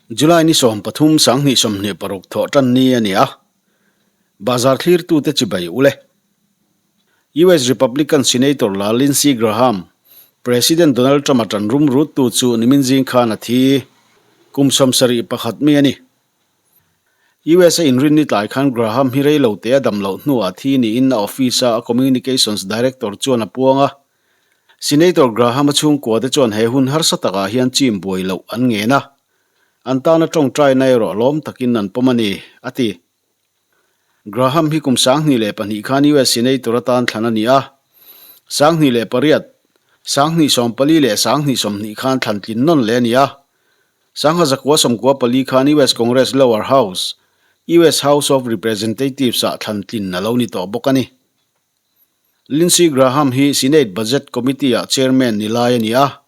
July ni 13 2026 thawh tan ni a ni a, Bazar thlirtute chibai ule. US Republican Senator la Lindsey Graham, President Donald Trump-a tan rum ruttu chu nimin zing khan a thi. Kum 71 mi a ni. US a inrinni tlai khan Graham hi rei lo te a dam loh hnuah thi niin a office-a a communications director chuan a puang a. Senator Graham-a chhungkua te chuan he hun harsa takah hian chim buai loh an ngen a, an tana tawngtaina erawh lawm takin an pawm a ni, a ti. Graham hi kum 2002 khan US Senator atan thlan a ni a, 2008, 2014 leh 2020 khan thlan tlin nawn leh a ni a. 1994 khan US Congress Lower House, US House of Representatives-ah thlan tlin a lo ni tawh bawk a ni. Lindsey Graham hi Senate Budget Committee-ah chairman ni lai a ni a.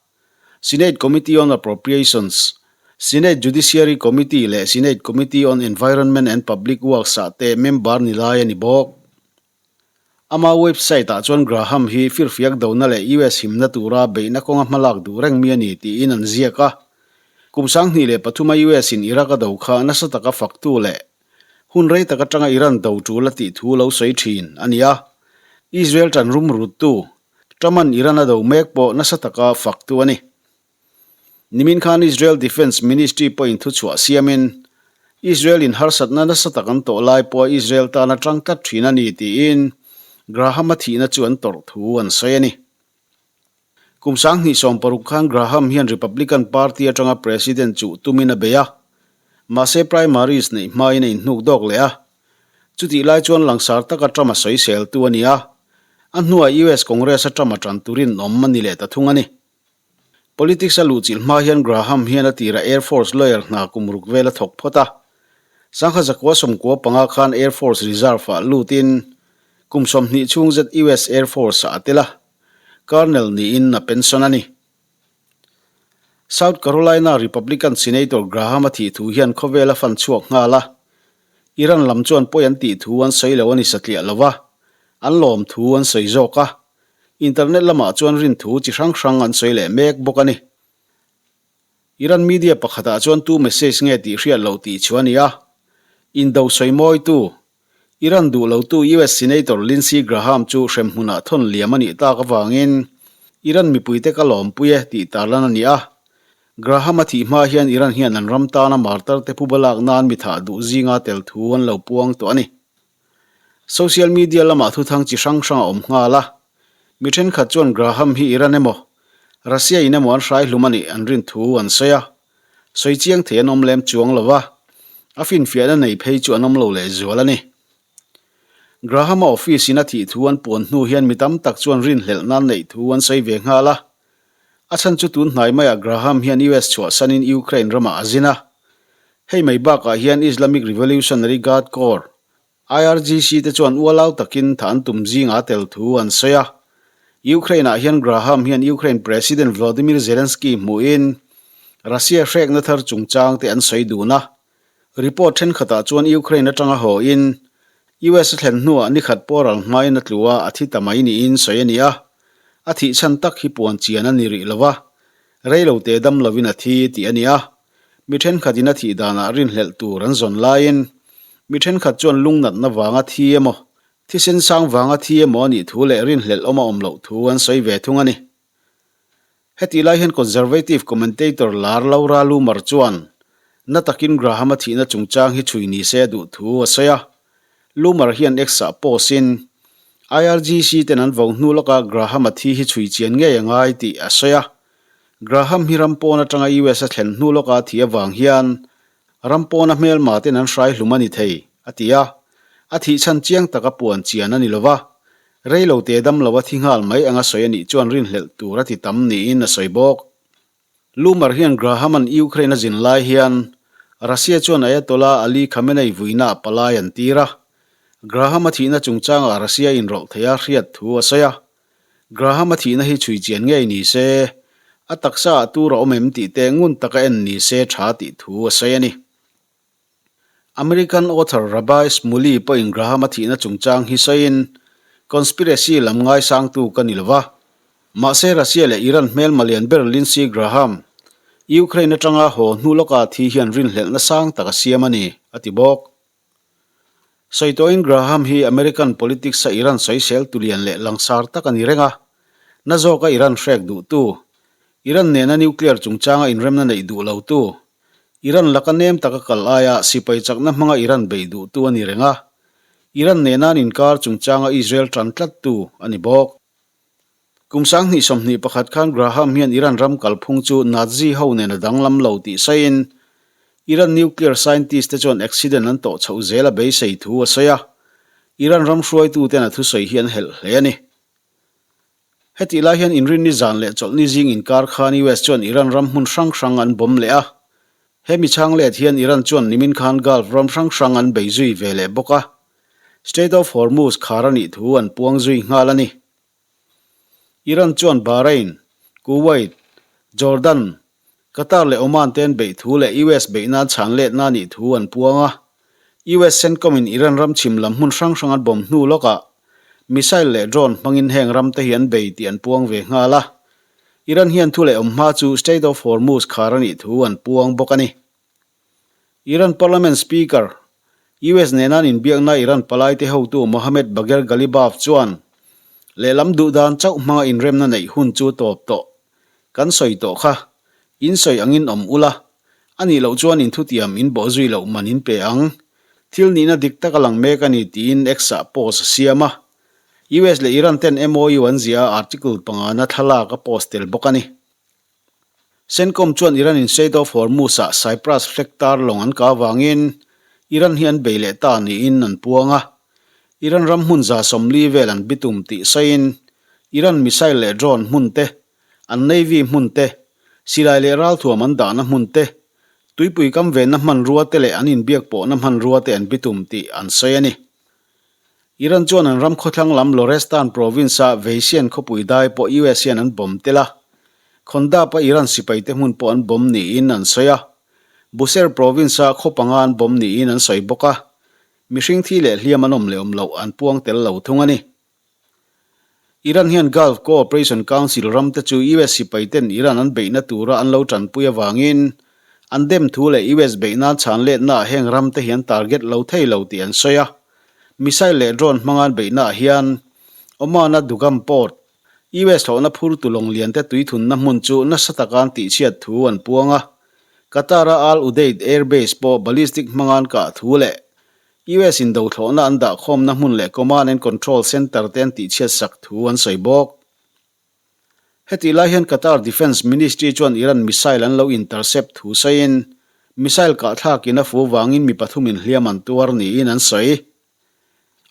Senate Committee on Appropriations, Senate Judiciary Committee leh Senate Committee on Environment and Public Works-ah te member ni lai a ni bawk. Ama website-ah chuan Graham hi firfiak dona leh US himna tura beihna kawnga hmalak duh reng mi a ni tiin an ziak a. Kum 2003 a US-in Iraq a do kha nasa taka faktu leh Hun rei tak atanga Iran do tul a tih thu lo sawi thin a ni a, Israel tan rum ruttu Trump-a'n Iran a do mek pawh nasa taka faktu a ni. Nimin khan Israel Defence Ministry pawhin thuchhuah siamin, Israel-in harsatna nasa tak an tawh lai pawha Israel tan a tang tlat thin a ni tiin Graham-a thihna chu an tawrh thu an sawi a ni. Kum 2016 khan Graham hian Republican Party atanga President chuh tumin a bei a, mahse primaries neih hmain a inhnuk dawk leh a. Chutih lai chuan langsar taka Trump a sawiseltu a ni a, a hnuah US Congress a Trump a tan turin awm a ni leh ta thung a ni. Politics a luhchilh hma hian Graham hian a tirah Air Force lawyer hna kum ruk vel a thawk phawt a. 1995 khan Air Force Reserve-ah lutin kum 20 chhung zet US Air Force-ah a tel a. Colonel niin a pension a ni. South Carolina Republican Senator Graham a thih thu hian khawvel a fan chhuak nghal a. Iran lam chuan pawi an tih thu an sawi lo a ni satliah lo a, an lawm thu an sawi zawk a. Internet lamah chuan rin thu chi hrang hrang an sawi leh mek bawk a ni. Iran media pakhatah chuan tu message nge tih hriat loh tih chu a ni a. Indo sawi mawitu Iran duh lotu US Senator Lindsey Graham chu hremhmunah thawn liam a nih tak avangin Iran mipuite ka lawmpui e tih tarlan a ni a. Graham a thih hma hian Iran hian an ram tana martar te phuba lak nan mi thah duh zinga tel thu an lo puang tawh a ni. Social media lamah thuthang chi hrang hrang a awm nghal a. Mi thenkhat chuan Graham hi Iran emaw, Russia in emaw an hrai hlum a nih an rin thu an sawi a. Sawi chiang thei an awm lem chuang lo va, a finfiahna nei phei chu an awm lo lehzual a ni. Graham-a office-in a thih thu an puan hnu hian mi tam tak chuan rinhlelh nan neih thu an sawi ve nghal a. A chhan chu tun hnai maiah Graham hian US chhuahsanin Ukraine ramah a zin a. Hei mai bakah hian Islamic Revolutionary Guard Corps, IRGC te chuan ualau takin tha an tum zinga tel thu an sawi a. Ukraine-ah hian Graham hian Ukraine President Volodymyr Zelensky hmuhin Russia hrekna thar chungchang te an sawi dun a. Report thenkhatah chuan Ukraine atanga haw-in US a thlen hnuah nikhat pawh ral hmain a tlu a, a thi ta mai niin sawi a ni a. A thih chhan tak hi puan chian a ni rih lo va, rei lo te dam lovin a thi tih a ni a. Mi thenkhatin a thih danah rinhlelh tur an zawn laiin mi thenkhat chuan lungnatna vanga thi emaw, thisen sang vanga thi emaw a nih thu leh rinhlelh awm a awm loh thu an sawi ve thung a ni. Hetih lai hian Conservative commentator lar Laura Loomer chuan na takin Graham-a thihna chungchang hi chhui ni se a duh thu a sawi a. Loomer hian X-ah post-in, IRGC ten an vo hnu lawka Graham-a thi hi chhui chian ngei a ngai tih a sawi a. Graham hi ram pawn atanga US a thlen hnu lawka a thih avang hian ram pawna hmelma ten an hrai hlum a ni thei, a ti a. A thih chhan chiang taka puan chian a ni lo va, rei lo te dam lo a thi nghal mai anga sawi a nih chuan rinhlelh tur a ti tam niin a sawi bawk. Loomer hian Graham-a'n Ukraine a zin lai hian Russia chuan Ayatollah Ali Khamenei vuina a palai an tir a. Graham-a thihna chungchangah Russia inrawlh theia hriat thu a sawi a. Graham-a thihna hi chhui chian ngei ni se, a taksa ah tur a awm em tih te ngun taka en ni se tha tih thu a sawi a ni. American author Rabbi Shmuley pawhin Graham-a thihna chungchang hi sawiin, Conspiracy lam ngaisangtu ka ni lo va. Mahse Russia leh Iran hmelma lian ber Lindsey Graham, Ukraine atanga haw hnu lawka thi hian rinhlelhna sang tak a siam a ni, a ti bawk. Sawi tawhin Graham hi American politics-a Iran sawisel tulian leh langsar tak a ni reng a, na zawka Iran hrek duhtu, Iran nena nuclear chungchanga inremna neih duh lotu, Iran laka nem taka kal aia sipai chakna hmanga Iran beih duhtu a ni reng a, Iran nena an inkar chungchanga Israel tan tlattu a ni bawk. Kum 2021 khan Graham hian Iran ram kalphung chu Nazi ho nen a danglam lo tih sawiin, Iran nuclear scientist te chuan accident an tawh chhoh zel a beisei thu a sawi a, Iran ram hruaituten a thusawi hi an helh hle a ni. Hetih lai hian inrinni zan leh chawlhni zing inkar khan US chuan Iran ram hmun hrang hrang an bomb leh a, hemi chhang let hian Iran chuan nimin khan Gulf ram hrang hrang an bei zui ve leh bawk a, Strait of Hormuz khar a nih thu an puang zui nghal a ni. Iran chuan Bahrain, Kuwait, Jordan, Qatar leh Oman te an beih thu leh US beih nan chhan letna a nih thu an puang a. US CENTCOM in Iran ram chhim lam hmun hrang hrang an bomb hnu lawkah missile leh drone hmangin heng ram te hi an bei tih an puang ve nghal a. Iran hian thu leh awm hma chu Strait of Hormuz khar a nih thu an puang bawk a ni. Iran Parliament Speaker, US nena an inbiakna Iran palaite hotu Mohammad Bagher Ghalibaf chuan lehlam duh dan chauh hmanga inremna neih hun chu tawp tawh. Kan sawi tawh kha, in sawi angin awm ula, a nih loh chuan in thutiam in bawh zui loh man in pe ang. Thil nihna dik tak a lang mek a ni tiin X-ah post a siam a. US leh Iran ten MOU an ziah a article pangana thlalak a post tel bawk a ni. CENTCOM chuan Iran in Strait of Hormuz-ah Cyprus flag tar lawng an kah avangin Iran hi an bei leh ta niin an puang a. Iran ram hmun 40 vel an bitum tih sawiin Iran missile leh drone hmun te, an navy hmun te, silai leh ralthuam an dahna hmun te, tuipui kam venna hmanrua te leh an inbiak pawhna hmanrua te an bitum tih an sawi a ni. Iran chuan an ram khawthlang lam Lorestan province-a Veisian khawpui dai pawh US hian an bomb tel a, Khondab-a Iran sipaite hmun pawh an bomb niin an sawi a, Bushehr province-a khaw panga an bomb niin an sawi bawk a, mihring thi leh hliam an awm leh awm loh an puang tel lo thung a ni. Iran hian Gulf Cooperation Council ramte chu US sipaiten Iran an beihna tura an lo tanpui avangin an dem thu leh US beih nan chhan letnaah heng ramte hi an target lo thei lo tih an sawi a. Missile leh drone hmanga an beihnaah hian Oman-a Duqm Port, US thlawhna phurtu lawng liante tuithunna hmun chu nasa taka an tihchhiat thu an puang a. Qatar-a Al Udeid Air Base pawh ballistic hmanga an kah thu leh US in dothlawhna an dahkhawmna hmun leh Command and Control Centre te an tihchhiat sak thu an sawi bawk. Hetih lai hian Qatar Defence Ministry chuan Iran missile an lo intercept thu sawiin, missile kahthlakin a fu vangin mi pathumin hliam an tuar niin an sawi.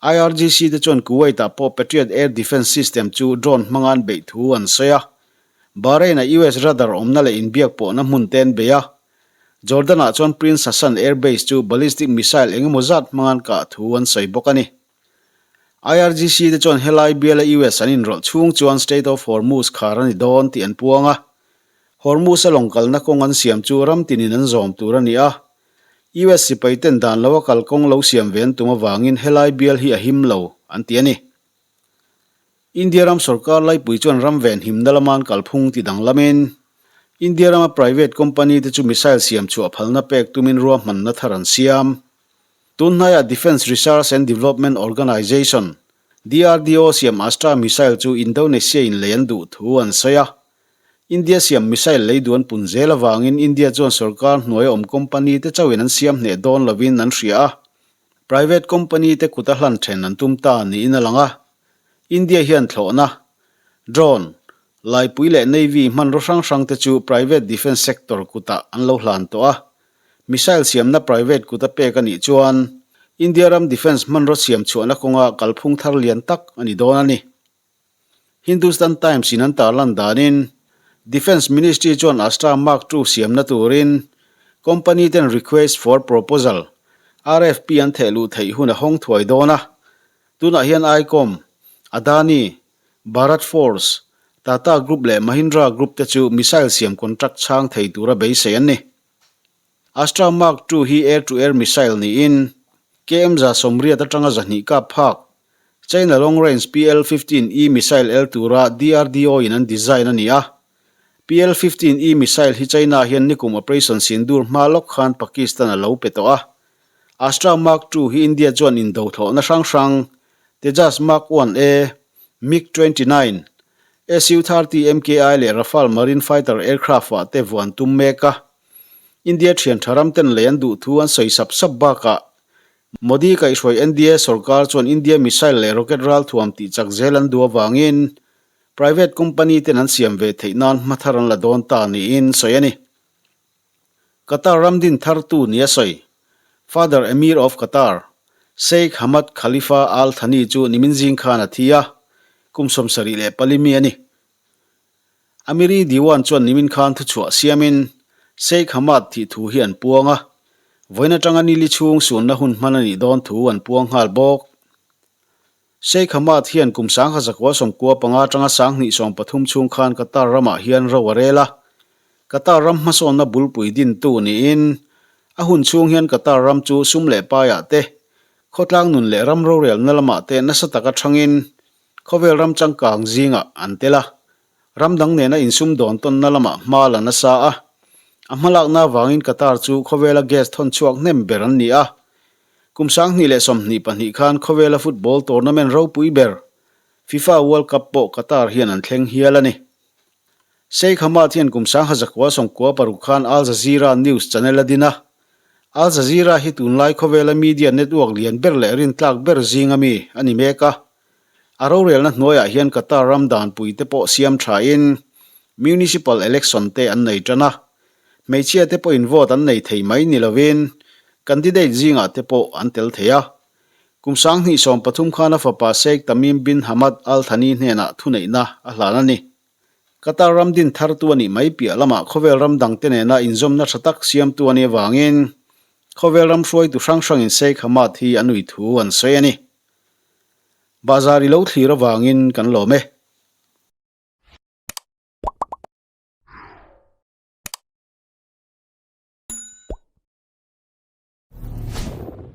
IRGC te chuan Kuwait-ah pawh Patriot Air Defence System chu drone hmanga an beih thu an sawi a. Bahrain-a US radar awmna leh inbiak pawhna hmun te an bei a. Jordan-ah chuan Prince Hassan Air Base chu ballistic missile eng emaw zat hmanga an kah thu an sawi bawk a ni. IRGC te chuan helai biala US an inrawlh chhung chuan Strait of Hormuz khar a ni dawn tih an puang a. Hormuz-a lawng kalna kawng an siam chu ram tinin an zawm tur a ni a. US sipai ten dan loa kalkawng lo siam ve an tum avangin helai bial hi a him lo an ti a ni. India ram sorkar laipui chuan ram venhimna lama an kalphung ti danglamin India rama private company te chu missile siam chhuah phalna pek tumin ruahmanna thar an siam. Tun hnaiah Defence Research and Development Organisation, DRDO, siam Astra missile chu Indonesia in lei an duh thu an sawi a. India siam missile lei duh an pun zel avangin India chuan sorkar hnuaia awm company te chauhin an siam hneh dawn lovin an hria a. Private company te kut a hlan then an tum ta niin a lang a. India hian thlawhna, drone, laipui leh navy hmanraw hrang hrang te chu private defence sector kutah an lo hlan tawh a. Missile siamna private kut a pek a nih chuan India ram defence hmanraw siam chhuahna kawnga kalphung thar lian tak a ni dawn a ni. Hindustan Times in an tarlan danin Defence Ministry chuan Astra Mark Two siamna turin company ten Request for Proposal, RFP, an theh luh theih hun a hawng thuai dawn a. Tunah hian Icom, Adani, Bharat Forge, Tata Group leh Mahindra Group te chu missile siam contract chhang thei tura beisei an ni. Astra Mark Two hi air-to-air missile niin KM 80 atanga 200 kap phak China Long Range PL 15 E missile el tura DRDO in an design a ni a. PL-15E missile hi China hian nikum Operation Sindoor hma lawk khan Pakistan a lo pe tawh a. Astra Mark ii hi India chuan indo thlawhna hrang hrang, Tejas Mark 1A, MiG 29, Su-30 MKI leh Rafale Marine Fighter Aircraft ah te vuan tum mek a. India thian tha ram ten lei an duh thu an sawi sap sap bakah Modi kaihhruai NDA sorkar chuan India missile leh rocket ralthuam tih chak zel an duh avangin private company ten an siam ve theih nan hma thar an la dawn ta niin sawi a ni. Qatar ram din thartu nia sawi, Father Emir of Qatar, Sheikh Hamad Khalifa Al Thani chu nimin zing khan a thi a, kum 74 mi a ni. Amiri Diwan chuan nimin khan thuchhuah siamin Sheikh Hamad thih thu hi an puang a, vawiin atanga nili chhung sunna hun hman a nih dawn thu an puang nghal bawk. Sheikh Hamad hian kum 1995 atanga 2013 chhung khan Qatar ramah hian ro a rel a, Qatar ram hmasawnna bulpui dintu niin a hun chhung hian Qatar ram chu sum leh paiah te, khawtlang nun leh ram rorelna lamah te nasa taka thangin Khawvel ram changkang zingah an tel a, ram dang nena insum dawn tawnna lamah hma la nasa a. A hmalakna avangin Qatar chu khawvela gas thawn chhuak hnem ber an ni a. Kum 2022 khan khawvela football tournament ropui ber, FIFA World Cup pawh Qatar hian an thleng hial a ni. Sheikh Hamad hian kum 1996 khan Al Jazeera news channel a din a. Al Jazeera hi tunlai khawvela media network lian ber leh rintlak ber zinga mi a ni mek a. A rorelna hnuaiah hian Qatar ram danpui te pawh siam thain municipal election te an nei tan a. Hmeichhia te pawhin vote an nei thei mai ni lovin candidate zingah te pawh an tel thei a. Kum 2013 khan a fapa Sheikh Tamim bin Hamad Al Thani hnenah thuneihna a hlan a ni. Qatar ram din thartu a nih mai piah lamah khawvel ram dangte nena inzawmna tha tak siamtu a nih avangin khawvel ram hruaitu hrang hrangin Sheikh Hamad hi a nui thu an sawi a ni. Bazar i lo thlir avangin kan lawm e.